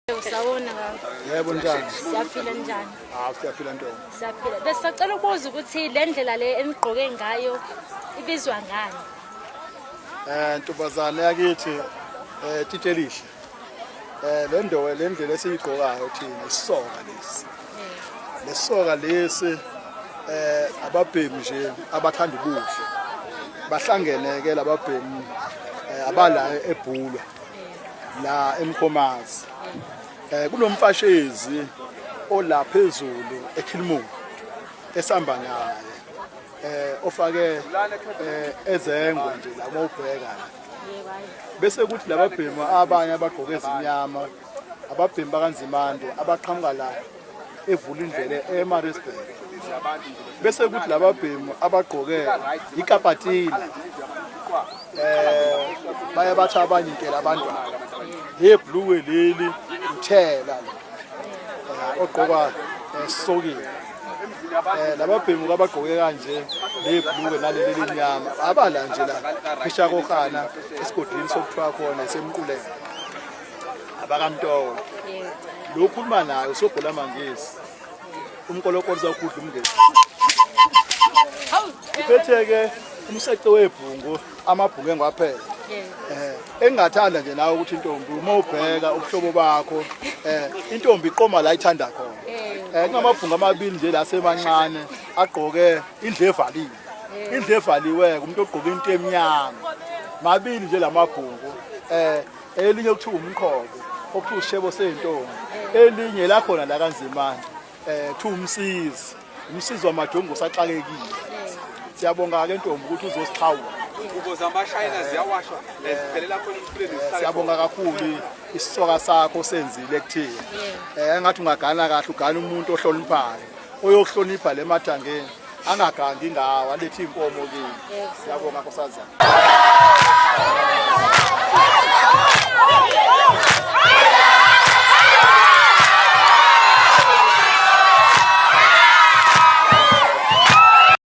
Sawubona baba. Yebo njani? Siyaphila njani? Hawu siyaphila ntombi. Siyaphila. Besisacela ukubuza ukuthi le ndlela le enigqoke ngayo ibizwa ngani? Eh ntombazane yakithi eh titshe elihle. Eh le ndowe le ndlela esiyigqokayo thina isoka lesi. Lesoka lesi eh ababhemi nje abathanda ubuhle. Bahlangene ke lababhemi eh, abala ebhulwa. La eMkhomazi eh kunomfashezi ola phezulu eKhilimuku esamba naye eh ofake eh, ezengwe nje la uma ubheka la bese kuthi lababhemu abanye abagqoke ezimnyama ababhemu bakaNzimande abaqhamuka la evula indlela eMaritzburg bese kuthi lababhemu abagqoke ikapatini eh baye bathi abanye intela abantwana lebhluwe leli uthela lo eh, ogqoka esokile eh, eh lababhemu abagqoke kanje lebhluwe naleli limnyama abala nje la phesha kohana esigodini sokuthiwa khona semquleni abakamtolo lo khuluma naye usobhola amangisi umkolokolo uzawukhudla umngesi uphethe-ke umsece webhungu amabhungu engiwaphele eh engingathanda nje nawe ukuthi intombi uma ubheka ubuhlobo bakho eh intombi iqoma la ithanda khona eh kunamabhungu amabili nje la semancane agqoke indlu evaliwe indlu evaliwe umuntu ogqoke into emnyama mabili nje lamabhungu eh elinye kuthiwa umqhobo okuthiwa usishebo seyintombi elinye lakhona la kanzimane eh kuthiwa umsizi umsizi wamajongo usaxakekile siyabonga ke ntombi ukuthi uzosixhawula Ingubo zamashayina ziyawashwa ziphelela khona emfuleni zihlale siyabonga kakhulu isisoka sakho senzile kuthina eh engathi ungagana kahle ugana umuntu ohloniphayo oyokuhlonipha le mathangeni angagangi ngawo alethe inkomo kini siyabonga nkosazana.